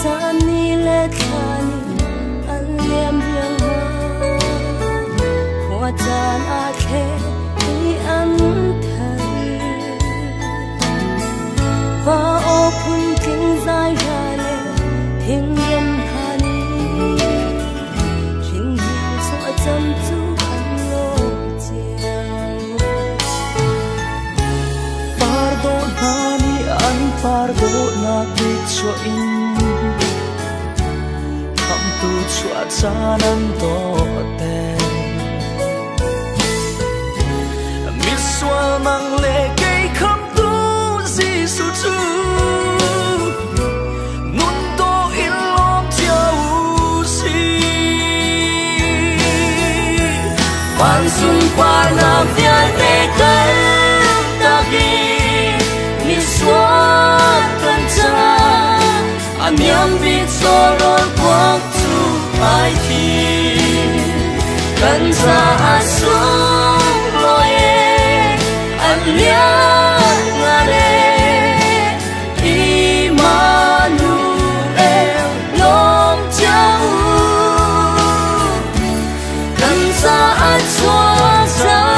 Caan ni le thla nih an liam riangmang. Khua caan aa thleng i an thar. Va aw phuntling zai ra le thingram hna nih hringhniang chuah cam cu an lawm cio. Par dawh hna nih an par dawhnak chuah in khamhtu chuah caan an dawhter. Misual mang le kei khamhtu Jesuh cu nun dawh in lawm cio u sih. Van sunparnak vialte kaltak in misual kan ca a niam bik sawrawl kuak cu ai thim. Kan caah sunglawi an lianngan e Immanuel lawm cio u. Kan caah chuak cang.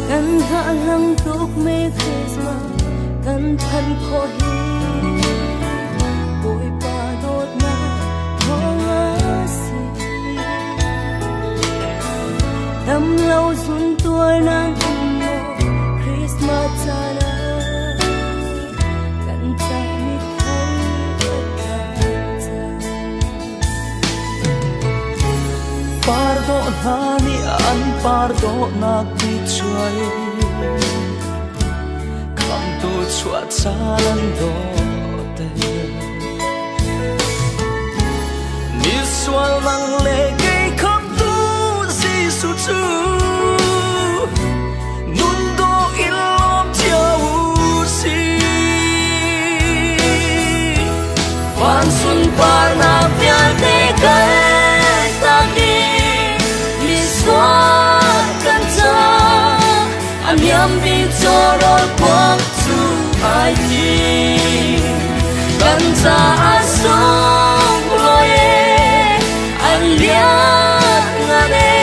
Kan hngahhlang tuk me Christmas kan phanh khawh hi Bawipa dawtnak thawng a si. Dam lo zun tuar nan um maw Christmas caan ah kan ca mithar a tla cang. Par dawh hna nih an par dawhnak ti cuai khamhtu chuah caan an dawhter. Misual nang le kei khamhtu Jesuh cu nun dawh in lawm cio u sih. Van sunparnak vialte kaltak in misual kan ca a niam bik cawrawl kuak cu ai thim. Kan caah sunglawi an lianngan e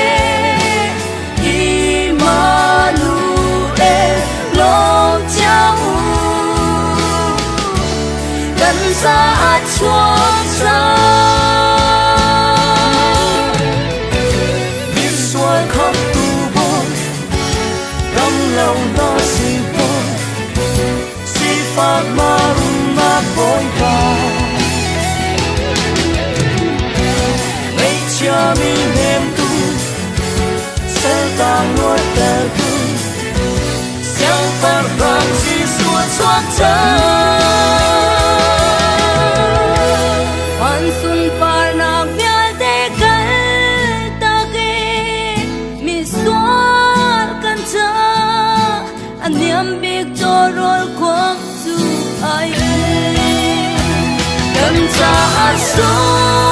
Immanuel lawm cio u. Kan caah chuak cang. Misual khamhtu Bawi, dam lo na si Bawi, sifak marumnak Bawipa. Ngaihchiami hnemtu, saltang luattertu, siangpahrang Jesuh chuak cang. Van sunparnak vialte kaltak in misual kan ca a niam bik tawrawl kuak cu ai Kan caah sung.